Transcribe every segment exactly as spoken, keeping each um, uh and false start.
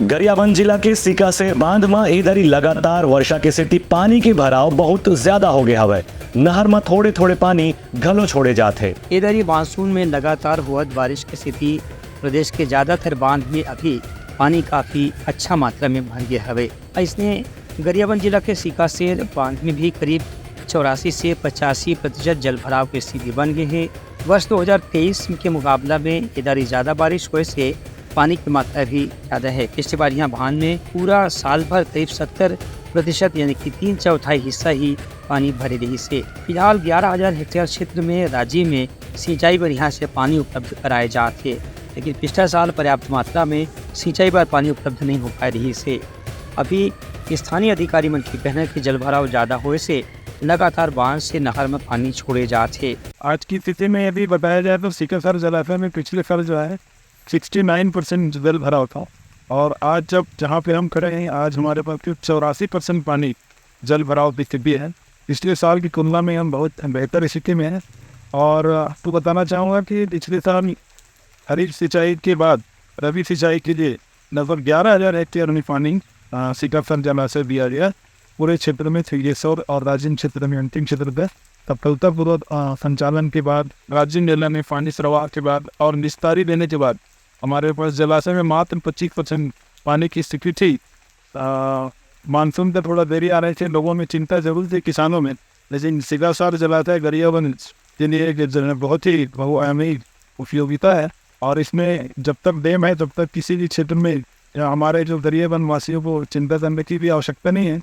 गरियाबंद जिला के सिकासेर बांध म ए दरी लगातार वर्षा के सेती पानी के भराव बहुत ज्यादा हो गए हवय। नहर म थोड़े-थोड़े पानी घलो छोड़े जात हे। ए दरी मानसून में लगातार होवत बारिश के सेती प्रदेश के ज्यादातर बांध में अभी पानी काफी अच्छा मात्रा में भर गए हवे। अइसने गरियाबंद जिला के सिकासेर बांध में भी करीब चौरासी से पचासी प्रतिशत जल भराव के स्थिति बन गए हे। वर्ष दो हज़ार तेईस के मुकाबला में ए दरी ज्यादा बारिश होए से पानी की मात्रा भी ज्यादा है। पिछली बार यहाँ बांध में पूरा साल भर करीब सत्तर प्रतिशत यानी कि तीन चौथाई हिस्सा ही पानी भरे रहिस हे। फिलहाल ग्यारह हज़ार हेक्टेयर क्षेत्र में राज्य में सिंचाई बर यहाँ से पानी उपलब्ध कराए जात हे, लेकिन पिछला साल पर्याप्त मात्रा में सिंचाई बर पानी उपलब्ध नहीं हो पाए रहिस हे। अभी स्थानीय अधिकारी मन के कहना है कि जलभराव ज्यादा होए से लगातार बांध से नहर में पानी छोड़े जात हे। आज की स्थिति में यदि बताया जाए तो सिकासेर जलाशय में पिछले साल जो है सिक्सटी नाइन परसेंट जल भराव था और आज जब जहाँ पे हम खड़े हैं, आज हमारे पास सिर्फ चौरासी परसेंट पानी जल भराव की स्थिति है। पिछले साल की तुलना में हम बहुत बेहतर स्थिति में हैं। और आपको बताना चाहूँगा कि पिछले साल खरीफ सिंचाई के बाद रबी सिंचाई के लिए लगभग ग्यारह हज़ार हेक्टेयर में पानी, अ, सिकासेर जलाशय दिया गया। पूरे क्षेत्र में सिकासेर और राजिम क्षेत्र में अंतिम क्षेत्र तक सफलतापूर्वक, अ, संचालन के बाद, राजिम मेला में पानी प्रवाह के बाद और निस्तारी देने के बाद हमारे पास जलाशय में मात्र पच्चीस परसेंट पानी की स्थिति थी। अ, मानसून का थोड़ा देरी आने से लोगों में चिंता जरूर थी, किसानों में, लेकिन सिकासेर जलाशय गरियाबंद के लिए एक ज-, बहुत ही बहुआयामी उपयोगिता है और इसमें जब तक डैम है तब तक किसी भी क्षेत्र में या हमारे जो गरियाबंद वासियों को चिंता करने की भी आवश्यकता नहीं है।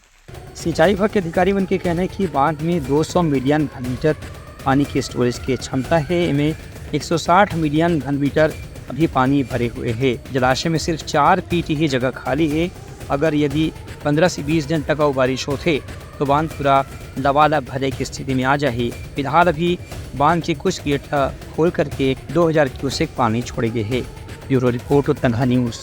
सिंचाई विभाग के अधिकारी मन के कहना है कि बांध में दो सौ मिलियन घन मीटर पानी के स्टोरेज के क्षमता है। इनमें एक सौ साठ मिलियन घन मीटर अभी पानी भरे हुए है। जलाशय में सिर्फ चार फीट ही जगह खाली है। अगर यदि पन्द्रह से बीस दिन तक अउ बारिश होथे, तो बांध पूरा लबालब भरे की स्थिति में आ जाही। फिलहाल अभी बांध के कुछ गेट ह खोल करके दो हज़ार क्यूसेक पानी छोड़े गए है। Bureau report, Uttanga news.